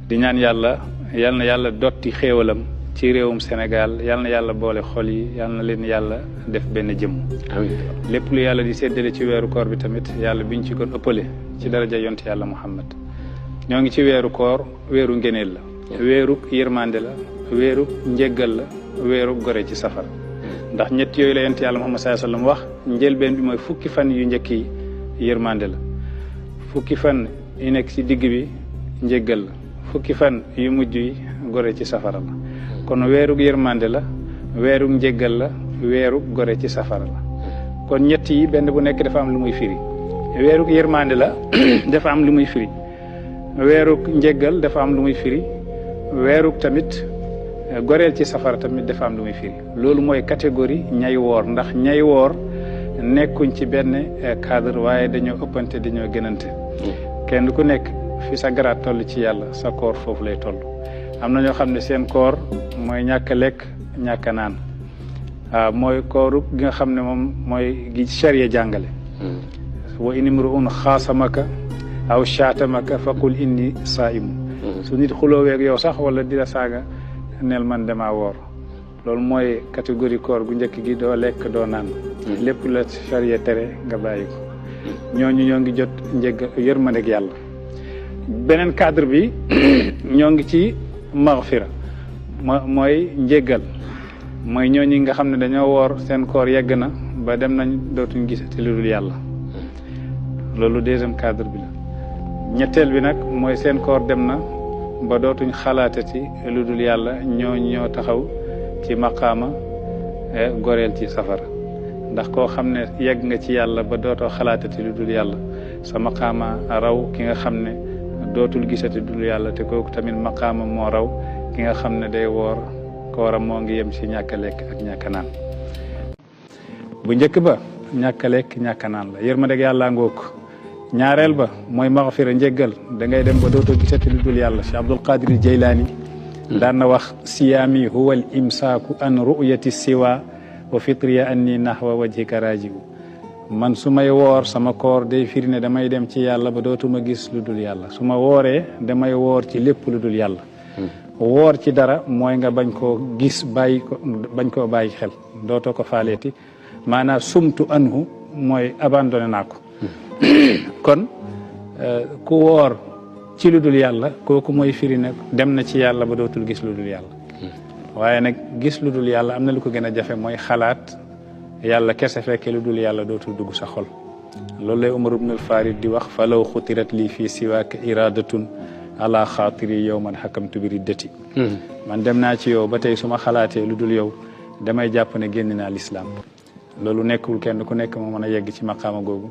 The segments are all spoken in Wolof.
di ñaan yàlla yal na yàlla dotti xéewalam ci réewum Sénégal yal na yàlla boole xol yi yal na leen yàlla def benn jëmm. amiin. lépp lu yàlla di séddale ci weeru koor bi tamit yàlla biñ ci kon ëppale ci daraja yonte yàlla Muhammad. ñoo ngi ci weeru koor weeru ngëneel la. weeru yërmande la weeru njéggal la weeru gore ci safara. ndax ñett yooyu la yonte yàlla Muhammad sallallahu alayhi wasallam wax njëlbeen bi mooy fukki fan yu njëkk yi yërmande la. fukki fan yu nekk ci digg bi njéggal la. fukki fan yu mujj yi gore ci safara la. kon weeru yërmande la weeru njéggal la weeru gore ci safara la. kon ñett yi benn bu nekk dafa am lu muy firi. weeru yërmande la dafa am lu muy firi. weeru njéggal dafa am lu muy firi. weeru tamit goreel ci safara tamit dafa am lu muy firi. loolu mooy catégorie ñay woor ndax ñay woor nekkuñ ci benn cadre waaye dañoo ëppante dañoo gënante. kenn ku nekk fi sa garaat toll ci yàlla sa koor foofu lay toll. am na ñoo xam ne seen koor mooy ñàkk a lekk ñàkk a naan mooy kooru gi nga xam ne moom mooy gi charia jàngale. wa in imru'un xaasamaka aw shaatamaka faqul inni saa'imu. su nit xulooweeg yow sax wala di la saaga neel man damaa woor. loolu mooy catégorie koor gu njëkk gi doo lekk doo naan. lépp la charia tere nga bàyyi ko. ñooñu ñoo ngi jot njëgg yërmandeeg yàlla. beneen cadre bi ñoo ngi ci maghfira mooy njéggal mooy ñooñi nga xam ne dañoo woor seen koor yegg na ba dem nañ dootuñ gisati lu dul yàlla. loolu deuxième cadre bi la. ñetteel bi nag mooy seen koor dem na ba dootuñ xalaatati lu dul yàlla ñoo taxaw ci maqaama goreel ci safara. ndax koo xam ne yegg nga ci yàlla ba dootoo xalaatati lu dul yàlla sa maqaama raw ki nga xam ne dootul gisati lu dul yàlla te kooku tamit maqaama moo raw ki nga xam ne day woor kooram moo ngi yem ci ñàkk a lekk ak ñàkk a naan. bu njëkk ba ñàkk a lekk ñàkk a naan la yërmandeeg yàlla ngoog. ñaareel ba mooy maghfira njéggal da ngay dem ba dootoo gisati lu dul yàlla Cheikh Abdul Qadir Jaylaani daan na wax siyaami huwa al imsaaku an ru'yati siwa wa fitriya anni nahwa wajhika raji'u. man su may woor sama koor day firi ne damay dem ci yàlla ba dootuma gis lu dul yàlla su ma wooree damay woor ci lépp lu dul yàlla. woor ci dara mooy nga bañ koo gis bàyyi ko bañ koo bàyyi xel dootoo ko faaleeti maanaam sumtu anhu mooy abandonné naa ko. kon ku woor ci lu dul yàlla kooku mooy firi ne dem na ci yàlla ba dootul gis lu dul yàlla. waaye nag gis lu dul yàlla am na lu ko gën a jafe mooy xalaat yàlla kese fekke lu dul yàlla dootul dugg sa xol. loolu lay Umar ibn al-Farid di wax falaw xutirat lii fii siwaaka iradatun ala xaatiri yow man xakamtu bi riddati. man dem naa ci yow ba tey su ma xalaatee lu dul yow damay jàpp ne génn naa lislaam. loolu nekkul kenn ku nekk moo mën a yegg ci maqaama googu.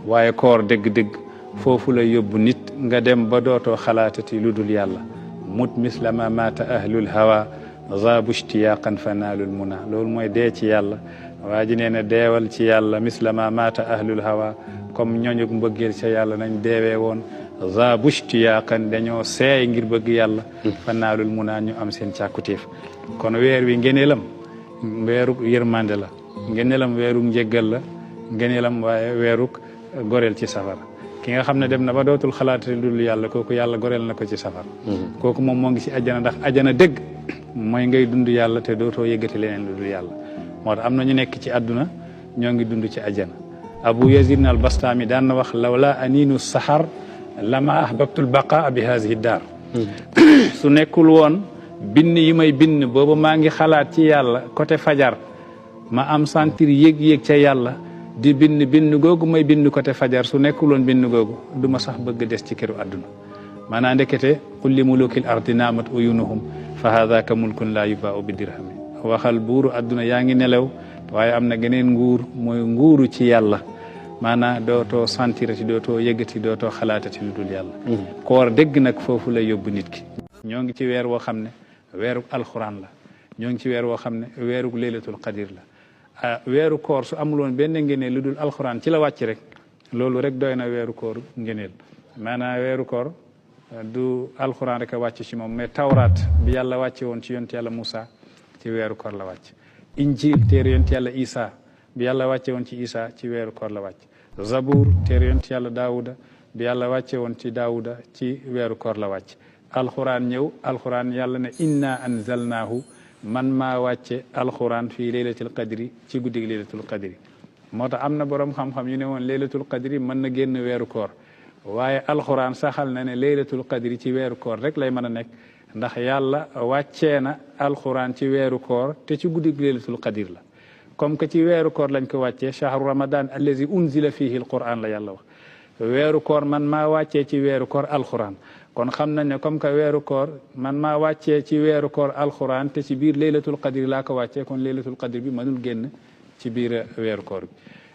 waaye koor dëgg-dëgg foofu la yóbbu nit nga dem ba dootoo xalaatati lu dul yàlla mut mislama maata ahlul hawa zaabu ishtiyaqan fa naalul muna loolu mooy dee ci yàlla waa ji nee na deewal ci yàlla mislama maata ahlul hawa comme ñooñu mbëggeel ca yàlla nañ deewee woon zaabu ishtiyaqan dañoo seey ngir bëgg yàlla fa naalul muna ñu am seen càkkutéef kon weer wi ngeneelam weeru yërmande la ngeneelam weeru njéggal la ngeneelam waaye weeru goreel ci safara ki nga xam ne dem na ba dootul xalaat lu dul yàlla kooku yàlla goreel na ko ci safara. kooku moom moo ngi ci ajjana ndax ajjana dëgg mooy ngay dund yàlla te dootoo yëggati leneen lu dul yàlla. moo tax am na ñu nekk ci àdduna ñoo ngi dund ci ajjana. Abu Yazid al Bastami daan na wax lawla aninu sahar lama ahbabtul baqa bi hazihi daar. su nekkul woon bind yi may bind boobu maa ngi xalaat ci yàlla côté fajar ma am sentir yëg-yëg ca yàlla. di bind googu may bind côté fajar su nekkuloon bind googu du ma sax bëgg des ci këru àdduna maanaam ndekete qul li mulukil ardi naamat uyunuhum fa hadaka mulkun la yubaau bi dirhami waxal buuru àdduna yaa ngi nelaw waaye am na geneen nguur mooy nguuru ci yàlla maanaam dootoo sentirati dootoo yëgati dootoo xalaatati lu dul yàlla. koor dégg nag foofu lay yóbbu nit ki. ñoo ngi ci weer woo xam ne weerug alxuraan la ñoo ngi ci weer woo xam ne weerug laylatul qadir la. weeru koor su amuloon benn ngeneel lu dul alxuraan ci la wàcc rek loolu rek doy na weeru koor ngeneel maanaam weeru koor du alxuraan rek a wàcc ci moom mais tawraat bi yàlla wàcce woon ci yonent yàlla Moussa ci weeru koor la wàcc. injil téere yonent yàlla Isa bi yàlla wàcce woon ci Isa ci weeru koor la wàcc. zabour téere yonent yàlla Daawuda bi yàlla wàcce woon ci Daawuda ci weeru koor la wàcc. alquran ñëw alquran yàlla ne inna anzalnahu man maa wàcce alquran fii laylatul qadri ci guddig laylatul qadri moo tax am na borom xam-xam yu ne woon laylatul qadri mën na génn weeru koor waaye alquran saxal na ne laylatul qadri ci weeru koor rek lay mën a nekk ndax yàlla wàccee na alquran ci weeru koor te ci guddig laylatul qadri la comme que ci weeru koor lañ ko wàccee shahru ramadan allazi unzila fihi alquran la yàlla wax weeru koor man maa wàccee ci weeru koor alquran kon xam nañ ne comme que weeru koor man maa wàccee ci weeru koor alquran te ci biir laylatul qadri laa ko wàccee kon laylatul qadri bi mënul génn ci biir weeru koor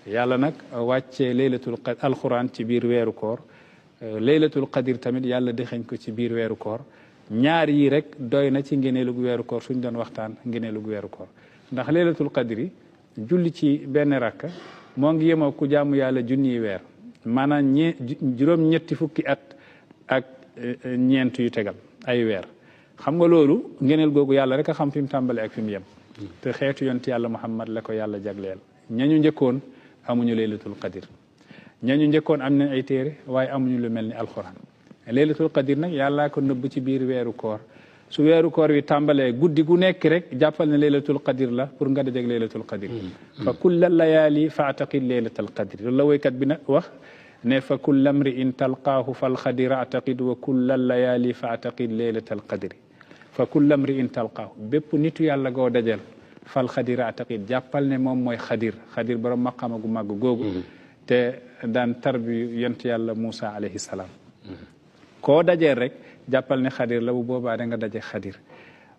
bi yàlla nag wàccee laylatul alquran ci biir weeru koor laylatul qadri tamit yàlla dexeñ ko ci biir weeru koor ñaar yi rek doy na ci ngeneelug weeru koor suñ doon waxtaan ngeneelug weeru koor ndax laylatul qadri julli ci benn rakka moo ngi yemoo ku jaamu yàlla junniy weer maanaam juróom-ñetti fukki at ak ñeent yu tegal ay weer xam nga loolu ngeneel googu yàlla rek a xam fi mu tàmbale ak fi mu yem te xeetu yonti yàlla muhammad la ko yàlla jagleel ñañu njëkkoon amuñu laylatul qadr ñañu njëkkoon am nañ ay téere waaye amuñu lu mel ni alxuraan laylatul qadr nag yàllaa ko nëbb ci biir weeru koor su weeru koor wi tàmbalee guddi gu nekk rek jàppal ne laylatul qadr la pour nga dajeg laylatul qadr fa kulla layaali faataqid laylatul qadr loolu la woykat bi nag wax ne fa kulla mri'in talqaahu fal xadir ataqid wa kulla layaali faataqid laylatul qadr fa kulla mri'in talqaahu bépp nitu yàlla goo dajal fal xadir ataqid jàppal ne moom mooy xadir borom maqama gu màgg googu te daan tarbi yont yàlla Moussa alayhi salaam koo dajeel rek jàppal ne xadir la bu boobaa da nga daje xadir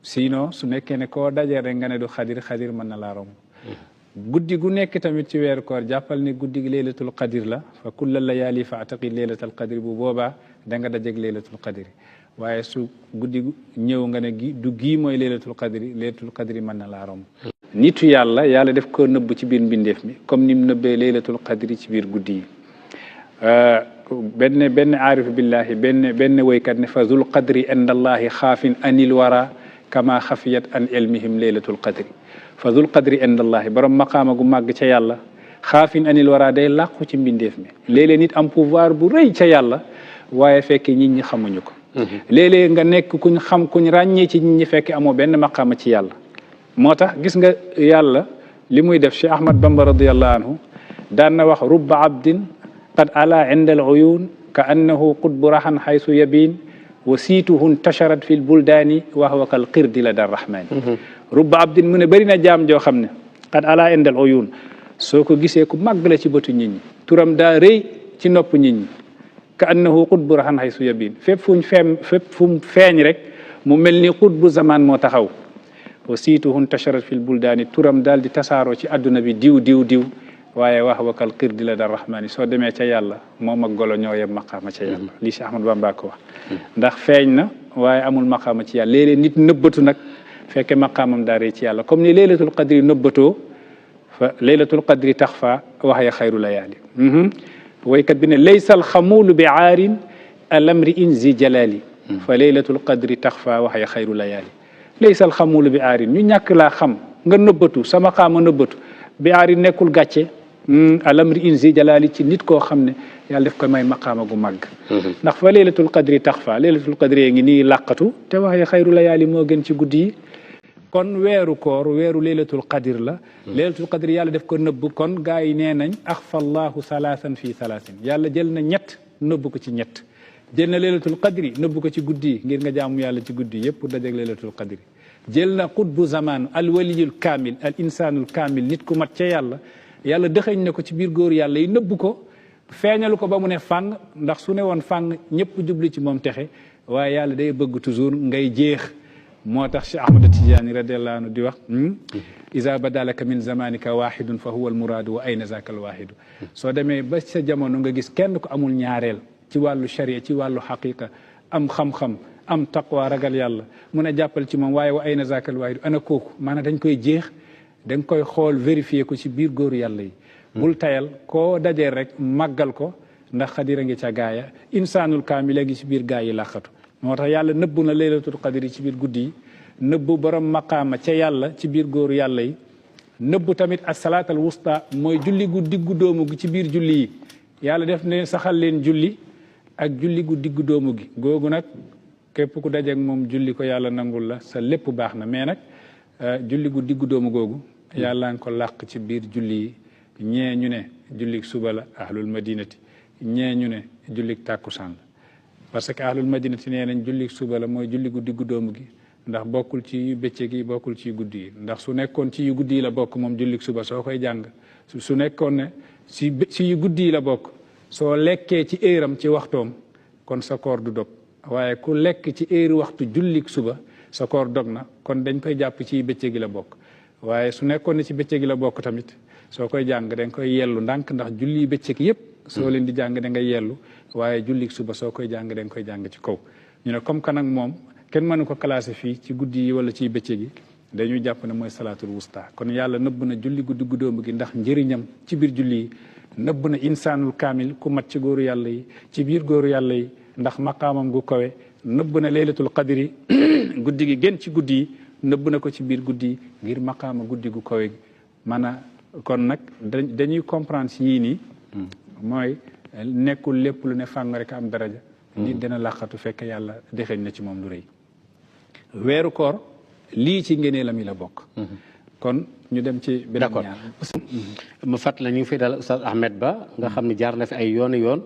sinon su nekkee ne koo dajeel rek nga ne du xadir mën na laa romb guddi gu nekk tamit ci weeru koor jàppal ne guddi gi laylatul qadr la fa kulla layaali fa ataqi laylatul qadr bu boobaa da nga dajeeg laylatul qadr waaye su guddi ñëw nga ne gi du gii mooy laylatul qadr mën na laa romb nitu yàlla def ko nëbb ci biir mbindeef mi comme ni mu nëbbee laylatul qadr ci biir guddi yi benn aarif billahi benn woykat ne fa zul qadri inda allahi xaafin anil wara kama xafiyat an ilmihim laylatul qadri fa zul qadri inda allahi borom maqaama gu màgg ca yàlla xaafin anil wara day làqu ci mbindeef mi léeg-léeg nit am pouvoir bu rëy ca yàlla waaye fekke nit ñi xamuñu ko léeg-léeg nga nekk kuñ xam kuñ ràññee ci nit ñi fekke amoo benn maqaama ci yàlla moo tax gis nga yàlla li muy def Cheikh Ahmad Bamba radiallahu anhu daan na wax rubba abdin qad ala inda al uyun ka annahu qutbu rahan haythu yabin wa siituhu intasharat fi l buldaani wa huwa kal qirdi la dar rahmani rubba abdin mu ne bëri na jaam joo xam ne qad ala inda al uyun soo ko gisee ku màgg la ci bëtu nit ñi turam daa rëy ci nopp nit ñi ka annahu qutbu rahan haythu yabin fépp fu mu feeñ rek mu mel ni qutbu zaman moo taxaw wa siituhu intasharat fi l buldaani turam daal di tasaaroo ci adduna bi diw waaye wax wakal qirdi la dar rahmani soo demee ca yàlla moom ak golo ñoo yem maqaama ca yàlla lii Cheikh Ahmad Bamba ko wax ndax feeñ na waaye amul maqaama ci yàlla léeg-léeg nit nëbbatu nag fekke maqaamam daa rëy ci yàlla comme ni laylatul qadri nëbbatoo fa laylatul qadri tax fa wax ya xayru layaali woykat bi ne laysa alxamuulu bi aarin alamri in zi jalali fa laylatul qadri tax fa wax ya xayru layaali laysa alxamuulu bi aarin ñu ñàkk laa xam nga nëbbatu sa maqaama nëbbatu bi aarin nekkul gàcce alamri inzi jalali ci nit koo xam ne yàlla def ko may maqaama gu màgg ndax fa laylatul qadri tax fa laylatul qadri ngi nii làqatu te waxee xayru layaali moo gën ci guddi yi kon weeru koor weeru laylatul qadr la laylatul qadr yàlla def ko nëbb kon gaa yi nee nañ axfa allahu salaasan fii salaasin yàlla jël na ñett nëbb ko ci ñett jël na laylatul qadri nëbb ko ci guddi yi ngir nga jaamu yàlla ci guddi yëpp pour dajeg laylatul qadri jël na qutbu zaman al waliyul kaamil al insanul kaamil nit ku mat ca yàlla dëxëñ na ko ci biir góor yàlla yi nëbb ko feeñalu ko ba mu ne fàng ndax su ne woon fàng ñëpp jublu ci moom texe waaye yàlla day bëgg toujours ngay jeex moo tax Cheikh Ahmad Tidiane radiallahu anhu di wax isa badalaka min zamanika wahidun fa huwa al muraadu wa ayna zaka al wahidu soo demee ba sa jamono nga gis kenn ko amul ñaareel ci wàllu sharia ci wàllu xaqiqa am xam-xam am taqwa ragal yàlla mun a jàppal ci moom waaye wa ayna zaka al wahidu ana kooku maanaam dañ koy jeex da nga koy xool vérifier ko ci biir góoru yàlla yi bul tayal koo dajee rek màggal ko ndax xadira ngi ca gaaya insaanul kaamil ngi ci biir gaa yi làqatu moo tax yàlla nëbbu na laylatul qadri ci biir guddi yi nëbbu borom maqaama ca yàlla ci biir góoru yàlla yi nëbbu tamit as salaatal wusta mooy julli gu diggu doomu gi ci biir julli yi yàlla def ne saxal leen julli ak julli gu diggu doomu gi googu nag képp ku dajeeg moom julli ko yàlla nangul la sa lépp baax na. mais nag julli gu diggu doomu googu yàlla nga ko làq ci biir julli yi. ñee ñu ne jullik suba la ahlul madinati ñee ñu ne jullik tàkkusaan la parce que ahlul madinati nee nañ jullik suba la mooy julli gu diggu doomu gi ndax bokkul ci yu bëccëg yi bokkul ci yu guddi yi ndax su nekkoon ci yu guddi yi la bokk moom jullik suba soo koy jàng su nekkoon ne si yu guddi yi la bokk soo lekkee ci heure-am ci waxtoom kon sa koor du dog waaye ku lekk ci heure waxtu jullik suba sa koor dog na kon dañ koy jàpp ci yu bëccëg yi la bokk waaye su nekkoon ne ci bëccëg yi la bokk tamit soo koy jàng da nga koy yellu ndànk ndax julli bëccëg yëpp soo leen di jàng da nga yellu waaye julli suba soo koy jàng da nga koy jàng ci kaw ñu ne comme que nag moom kenn mënu ko classé fii ci guddi yi wala ci bëccëg yi dañuy jàpp ne mooy salaatul wusta kon yàlla nëbb na julli guddi guddóomu gi ndax njëriñam ci biir julli yi nëbb na insaanul kaamil ku mat ci góoru yàlla yi ci biir góoru yàlla yi ndax maqaamam gu kawe nëbb na laylatul qadri guddi gi gën ci guddi yi nëbb na ko ci biir guddi yi ngir maqaama guddi gu kawe gi maanaam kon nag dañuy comprendre si yii nii mooy nekkul lépp lu ne fàng rek am daraja nit dina làqatu fekk yàlla dexeñ na ci moom lu rëy weeru koor lii ci ngeneelam yi la bokk kon ñu dem ci beneen ñaar ma fàttali ñu ngi fi dal Oustaz Ahmed Ba nga xam ne jaar na fi ay yoon yoon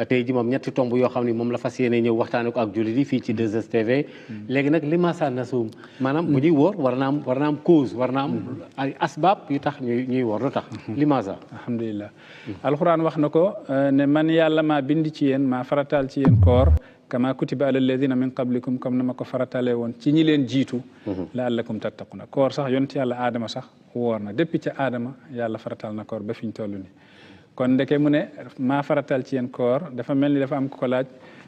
tey ji moom ñetti tomb yoo xam ne moom la fas yéene ñëw waxtaane ko ak jullit yi fii ci 2STV léegi nag limaasa nasum maanaam bu ñuy woor war na am cause war na am ay asbaab yu tax ñuy woor lu tax limaasa alhamdulilah alquran wax na ko ne man yàlla maa bind ci yéen maa farataal ci yéen koor kama kutiba ala alladina min qablikum comme na ma ko faratale woon ci ñi leen jiitu laallakum tattaquna koor sax yonent yàlla aadama sax woor na depuis ca aadama yàlla faratal na koor ba fi ñu toll ni kon ndeke mu ne maa faratal ci yéen koor dafa mel ni dafa am ko laaj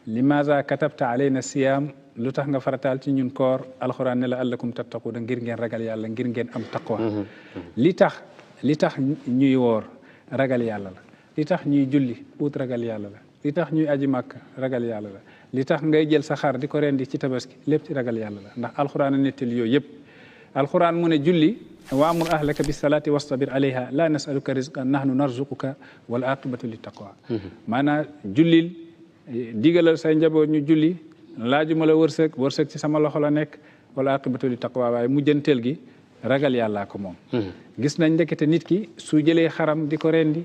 limaza katabta alayna siyam lu tax nga faratal ci ñun koor alquran ne la allakum tattaquna ngir ngeen ragal yàlla ngir ngeen am taqwa li tax ñuy woor ragal yàlla la li tax ñuy julli ut ragal yàlla la li tax ñuy aji màkk ragal yàlla la li tax ngay jël sa xar di ko rendi ci tabaski lépp ci ragal yàlla la ndax alquran a nettali yooyu yëpp alquran mu ne julli waamur ahlaka bis salaati wastabir alayha la nasaluka rizqan nahnu narzuquka wal aqibatu lit taqwa maanaam jullil digalal say njaboot ñu julli laajuma la wërsëg ci sama loxo la nekk wal aqibatu lit taqwa waaye mujjanteel gi ragal yàllaa ko moom gis nañ ndekete nit ki su jëlee xaram di ko rendi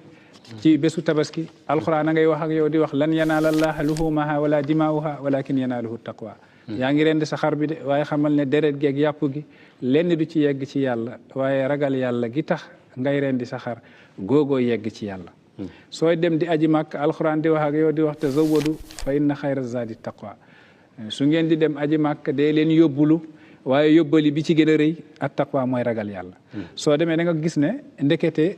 ci bésu tabaski alxuraan a ngay wax ak yow di wax lan yanaala llaaha luhuumaha wala dimaa'uha walakin yanaaluhu taqwa yaa ngi rendi sa xar bi de waaye xamal ne deret gi ak yàpp gi lenn du ci yegg ci yàlla waaye ragal yàlla gi tax ngay rendi sa xar googoo yegg ci yàlla sooy dem di aji màkk alxuraan di wax ak yow di wax tazawwadu fa inna xayra zaadi taqwa su ngeen di dem aji màkk dee leen yóbbulu waaye yóbbali bi ci gën a rëy at taqwa mooy ragal yàlla soo demee da nga gis ne ndekete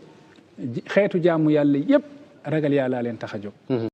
xeetu jaamu yàlla yëpp ragal yàlla leen tax a jóg